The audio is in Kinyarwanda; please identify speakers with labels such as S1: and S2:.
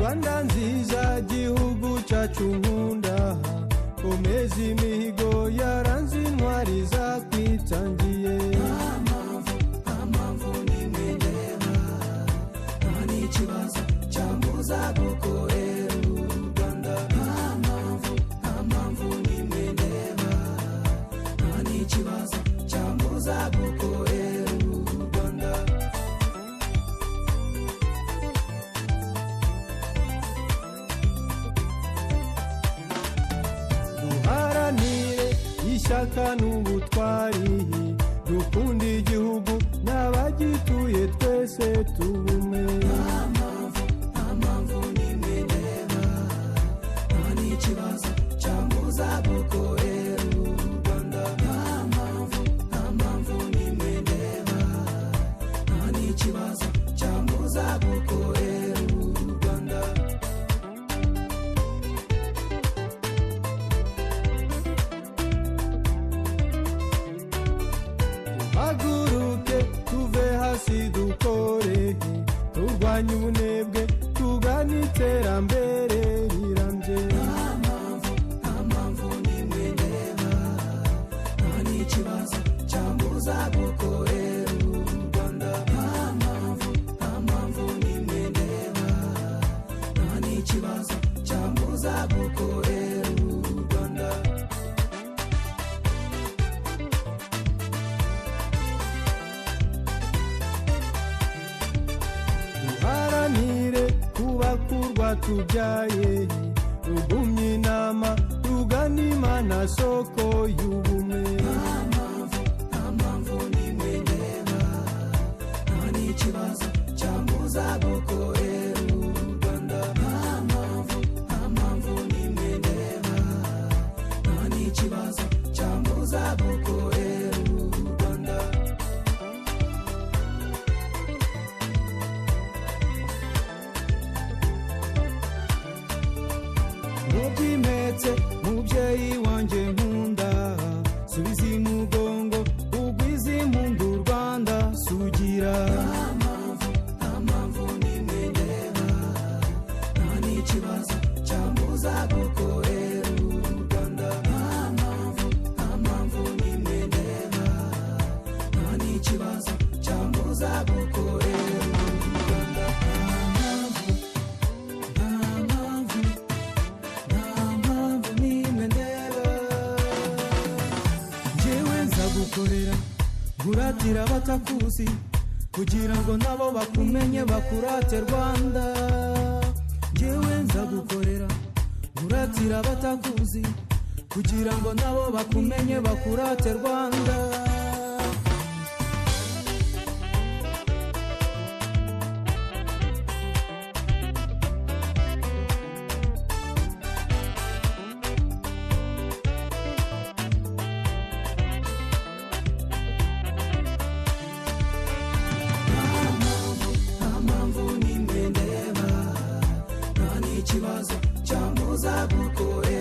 S1: Rwanda nziza, gihugu cyacu nkunda, komeza imihigo yaranze intwari zakwitangiye.
S2: Nta mpamvu, nta mpamvu n'imwe ndeba, nta n'ikibazo cyambuza gukorera u Rwanda. Nta mpamvu, nta mpamvu n'imwe ndeba, nta n'ikibazo cyambuza gukorera u Rwanda.
S1: Duharanire ishyaka n'ubutwari, dukunde igihugu n'abagituye, twese tubumwe.
S2: Nta mpamvu, nta mpamvu n'imwe ndeba, nta n'ikibazo cyambuza gukorera u Rwanda. Nta mpamvu, nta mpamvu n'imwe ndeba, nta n'ikibazo cyambuza gukorera u Rwanda.
S1: Duhaguruke tuve hasi dukore, turwanye ubunebwe, tugane iterambere rirambye.
S2: Nta mpamvu, nta mpamvu n'imwe ndeba, nta n'ikibazo cyambuza gukorera u Rwanda. Nta mpamvu, nta mpamvu n'imwe ndeba, nta n'ikibazo cyambuza gukorera u Rwanda.
S1: Duharanire kubaka urwatubyaye, rugumye inama, rugana Imana soko y'ubumwe.
S2: Nta mpamvu, nta mpamvu n'imwe ndeba, nta n'ikibazo cyambuza gukorera u Rwanda. Nta mpamvu, nta mpamvu n'imwe ndeba, nta n'ikibazo cyambuza gukorera u Rwanda.
S1: Mubyimpetse mubyeyi wanjye nkunda, subiza imugongo ugwize impundu, Rwanda sugira.
S2: Nta mpamvu, nta mpamvu n'imwe ndeba, nta n'ikibazo cyambuza gukorera u Rwanda. Nta mpamvu, nta mpamvu n'imwe ndeba, nta n'ikibazo cyambuza gukorera u Rwanda. Nta mpamvu, nta mpamvu, nta mpamvu n'imwe ndeba.
S1: Njyewe nzagukorera nkuratira abatakuzi, kugira ngo nabo bakumenye bakurate Rwanda. Njyewe nzagukorera nkuratira abatakuzi, kugira ngo nabo bakumenye bakurate Rwanda.
S2: Nta mpamvu n'imwe ndeba, nta n'ikibazo cyambuza gukorera.